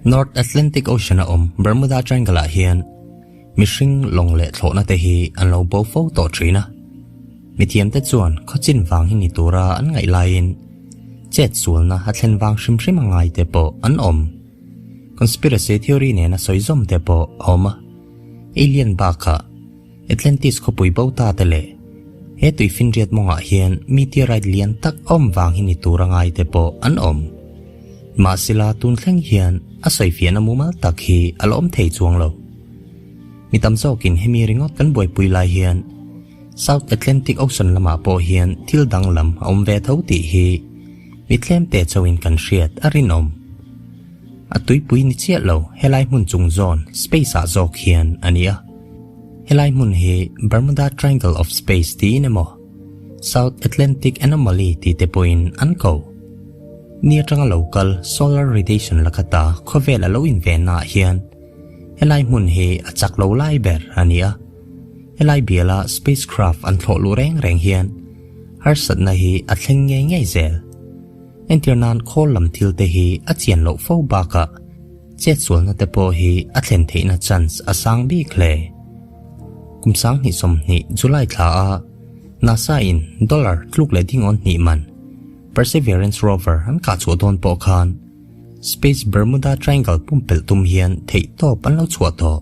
North Atlantic Ocean a awm Bermuda Triangle ah hian mihring lawng leh thlawhna te hi an lo bo fo tawh thin a. Mithiamte chuan khawchin vang hi ni tura an ngaih laiin chet sualna a thlen vang hrim hrim a ngai te pawh an awm. Conspiracy theory nena sawi zawm te pawh a awm a. Alien bakah Atlantis khawpui bo ta te leh he tuifinriat mawngah hian meteorite lian tak a awm vang hi ni tur a ngai te pawh an awm. Mahsela tun thleng hian a sawifiahna mumal tak hi a la awm thei chuang lo. Mi tam zawkin hemi ringawt kan buaipui lai hian South Atlantic Ocean lamah pawh hian thil danglam a awm ve tho tih hi mi tlemte chauhin kan hriat a rinawm. A tuipui ni chiah lo helai hmun chung zawn space ah zawk hian a ni a. Helai hmun hi Bermuda Triangle of Space tiin emaw South Atlantic Anomaly tih te pawhin an ko. Ni atanga lo kal solar radiation lakata khawvel a lo invenna ah hian helai hmun hi a chak lo lai ber a ni a. Helai biala spacecraft an thlawh luh reng reng hian harsatna hi a thleng ngei ngei zel. Entir nan khawl lam thil te hi a chian loh fo bakah chetsualna te pawh hi a thlen theihna chance a sang bik hle. Kum 2020 July thla a NASA in dollar tluk leh dingawn hnih man Perseverance rover an kah chhuah dawn pawh khan Space Bermuda Triangle pumpelh tum hian theih tawp an lo chhuah tawh.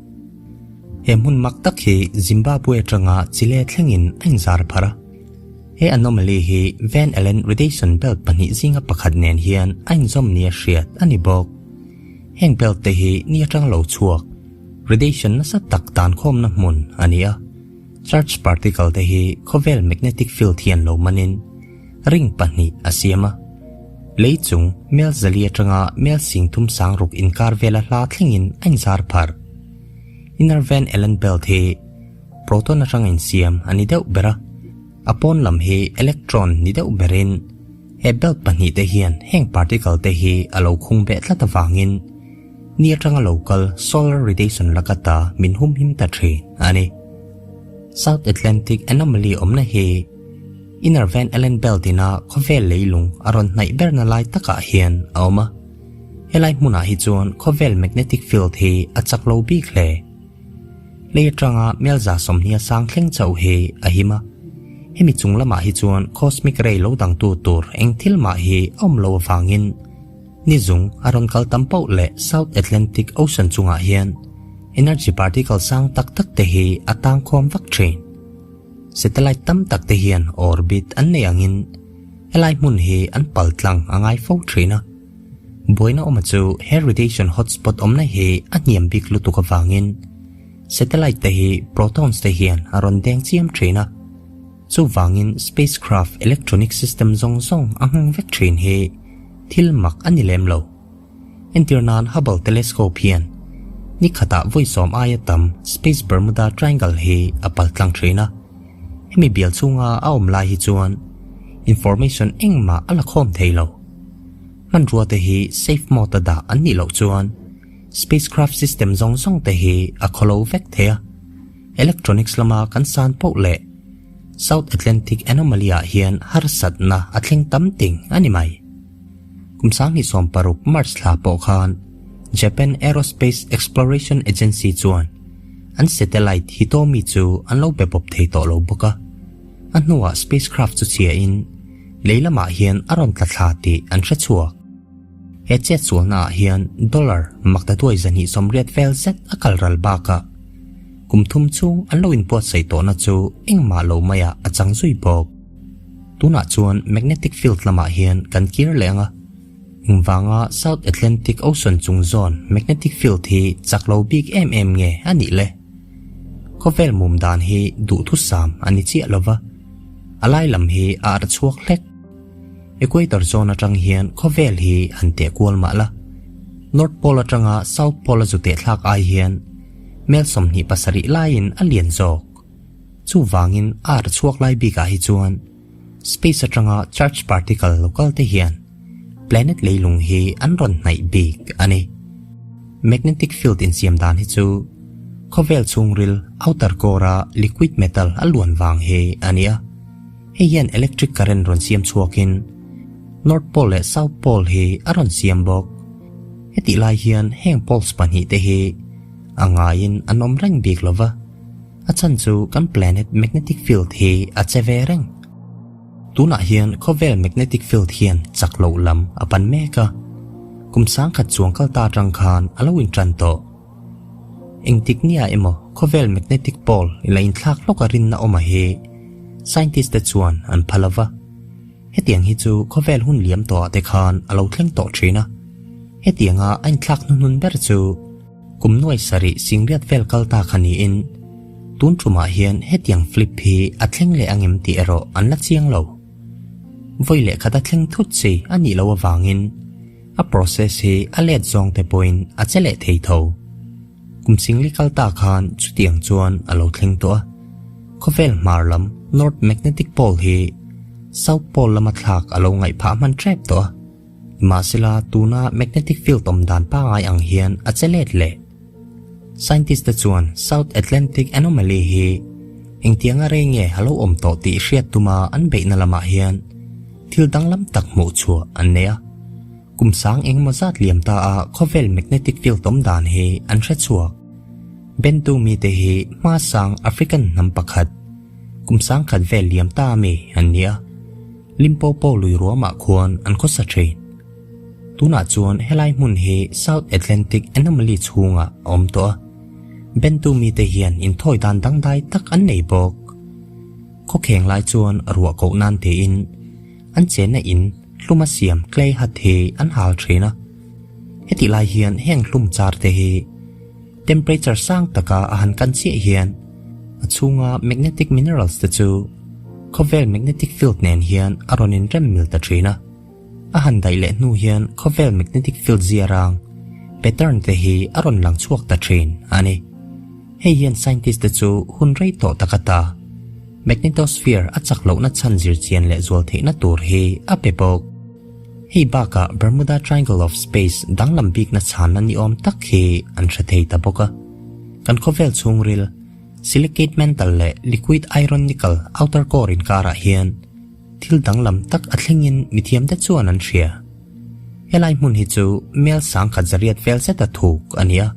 He hmun mak tak hi Zimbabwe atanga Chile thlengin a inzar phar a. He anomaly hi Van Allen radiation belt pahnih zinga pakhat nen hian a inzawm nia hriat a ni bawk. Heng belt te hi ni atang lo chhuak radiation nasa tak tan khawmna hmun a ni a. Charge particle te hi khawvel magnetic field hian lo manin ring pahnih a siam a. Lei chung mel zali atanga mel sing thum sang ruk inkar vela hla thlengin a inzar phar. Inner Van Allen belt hi Proton atang insiam a ni deuh ber a, a pawn lam hi electron ni deuh berin he belt pahnih te hian heng particle te hi a lo khung beh tlat avangin ni atanga lo kal solar radiation lakata min humhim ta thin a ni. South Atlantic Anomaly awmna hi Inner Van Allen Belt ina khawvel leilung a rawn hnaih berna lai takah hian a awm a, helai hmunah hi chuan khawvel magnetic field hi a chak lo bik hle. Lei atanga Melza sawmhnia sang thleng chauh hi a him a, hemi chung lamah hi chuan cosmic ray lo dangtu tur eng thil mah hi a awm lo avangin ni zung a rawn kal tam poh leh South Atlantic Ocean chungah hian energy particle sang tak tak te hi a tangkhawm vak thin. Satellite tam tak te hian orbit an nei angin helai hmun hi an pal tlang a ngai fo thin a. Buaina awma chu he radiation hotspot awmna hi a hniam bik lutuk avangin satellite te hi protons te hian a rawn deng chiam thin a, chuvangin spacecraft electronic system zawng zawng a nghawng vek thin hi thil mak a ni lem lo. Entir nan Hubble telescope hian ni khatah vawi sawm aia tam Space Bermuda Triangle hi a pal tlang thin a, hemi bial chhunga a awm lai hi chuan information engmah a la khawm thei lo. Hmanrua te hi safe mode a dah an nih loh chuan spacecraft system zawng zawng te hi a khawlo vek thei a. Electronics lama kan san poh leh South Atlantic Anomaly ah hian harsatna a thleng tam ting a ni mai. Kum 2016 March thla pawh khan Japan Aerospace Exploration Agency chuan an satellite Hitomi chu an lo be pawp thei tawh lo bawk a. A hnuah spacecraft chu chhia in Lei lamah hian a rawn tla thla tih an hre chhuak. He chetsualna ah hian dollar makdatuai 280 vel zet a kal ral bakah kum thum chhung an lo inbuatsaih tawhna chu engmah lo maiah a chang zui bawk. Tunah chuan magnetic field lamah hian kan kir leh ang a, engvanga South Atlantic Ocean chung zawn magnetic field hi chak lo bik em em nge a nih le? Khawvel mum dan hi duhthusam a ni chiah lova, a lai lam hi a arh chhuak hlek. Equator zone atang hian khawvel hi han teh kual mah la, North Pole atanga South Pole a zu teh thlak ai hian mel 27 laiin a lian zawk. Chuvangin a arh chhuak lai bikah hi chuan space atanga charge particle lo kal te hian planet leilung hi an rawn hnaih bik a ni. Magnetic field insiam dan hi chu khawvel chhungril outer core a liquid metal a luan vang hi a ni a. Hei hian electric current rawn siam chhuakin North Pole leh South Pole hi a rawn siam bawk. Hetih lai hian heng poles pahnihte hi a ngaiin an awm reng bik lo va, a chhan chu kan planet magnetic field hi a che ve reng. Tunah hian khawvel magnetic field hian chak loh lam a pan mek a, kum sangkhat chuang kal ta atang khan a lo intan tawh. Engtik nia emaw khawvel magnetic pole i la inthlak hlawk a rinna awm a hi scientist te chuan an pha lo va. Hetiang hi chu khawvel hun liam tawhah te khan a lo thleng tawh thin a. Hetianga a inthlak hnuhnun ber chu kum nuai sarih singriat vel kal ta kha niin tun tumah hian hetiang flip hi a thleng leh angem tih erawh an la chiang lo. Vawi leh khat a thleng thut chi a nih loh avangin a process hi a let zawng te pawhin a che leh thei tho. Kum singli kal ta khan chutiang chuan a lo thleng tawh a. Khawvel hmar lam North Magnetic Pole hi South Pole lama thlak a lo ngaih phah hman tep tawh a. Mahsela tuna magnetic field awm dan pangai ang hian a che let leh. Scientist te chuan South Atlantic Anomaly hi engtianga rei nge a lo awm tawh tih hriat tuma an beihna lamah hian thil danglam tak hmuh chhuah an nei a. Kum sang engemaw zat liam ta a khawvel magnetic field awm dan hi an hre chhuak. Bantu mite hi hma sang African hnam pakhat, kum sang khat vel liam ta ami an ni a. Limpopo lui ruamah khuan an khawsa thin. Tunah chuan helai hmun hi South Atlantic Anomaly chhungah a awm tawh a. Bantu mite hian inthawi dan dangdai tak an nei bawk. Khawkheng lai chuan ruah koh nan tiin an chenna in hlum a siam clay hut hi an hal thin a. Hetih lai hian heng hlum char te hi temperature sang taka a han kan chiah hian a chhunga magnetic minerals te chu khawvel magnetic field nen hian a rawn inrem mil ta thin a. A han daih leh hnu hian khawvel magnetic field ziarang pattern te hi a rawn lang chhuak ta thin a ni. Hei hian scientist te chu hun rei tawh tak ata magnetosphere a chak lohna chhan zir chian leh zual theihna tur hi a pe bawk. Hei bakah Bermuda Triangle of Space danglam bikna chhanna ni awm tak hi an hre thei ta bawk a. Kan khawvel chhungril silicate mantle leh liquid iron nickel outer core inkarah hian thil danglam tak a thlengin mithiamte chuan an hria. Helai hmun hi chu mel sangkhat zariat vel zeta thuk a ni a,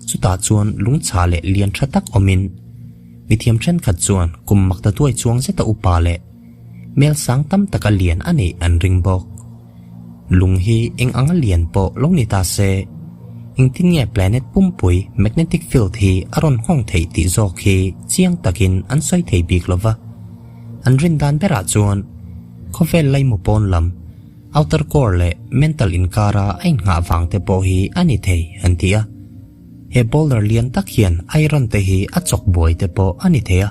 chutah chuan lungchha leh lian tha tak awmin mithiam thenkhat chuan kum makta tuai chuang zeta upa leh mel sang tam taka lian a neih an ring bawk. Lung hi eng anga lian pawh lo ni ta se, engtin nge planet pumpui magnetic field hi a rawn nghawng theih tih zawk hi chiang takin an sawi thei bik lo va. An rin dan berah chuan khawvel laimu pawn lam, outer core leh mantle inkara a innghah vang te pawh hi a ni thei an ti a. He boulder lian tak hian iron te hi a chawk buai te pawh a ni thei a.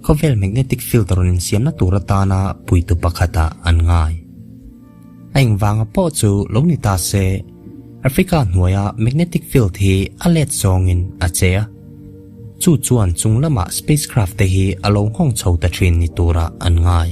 Khawvel magnetic field rawn insiamna tur atana puitu pakhatah an ngai. A engvanga pawh chu lo ni ta se, Africa hnuaia magnetic field hi a let zawngin a che a. Chu chuan chung lamah spacecraft te hi a lo nghawng chho ta thin ni turah an ngai.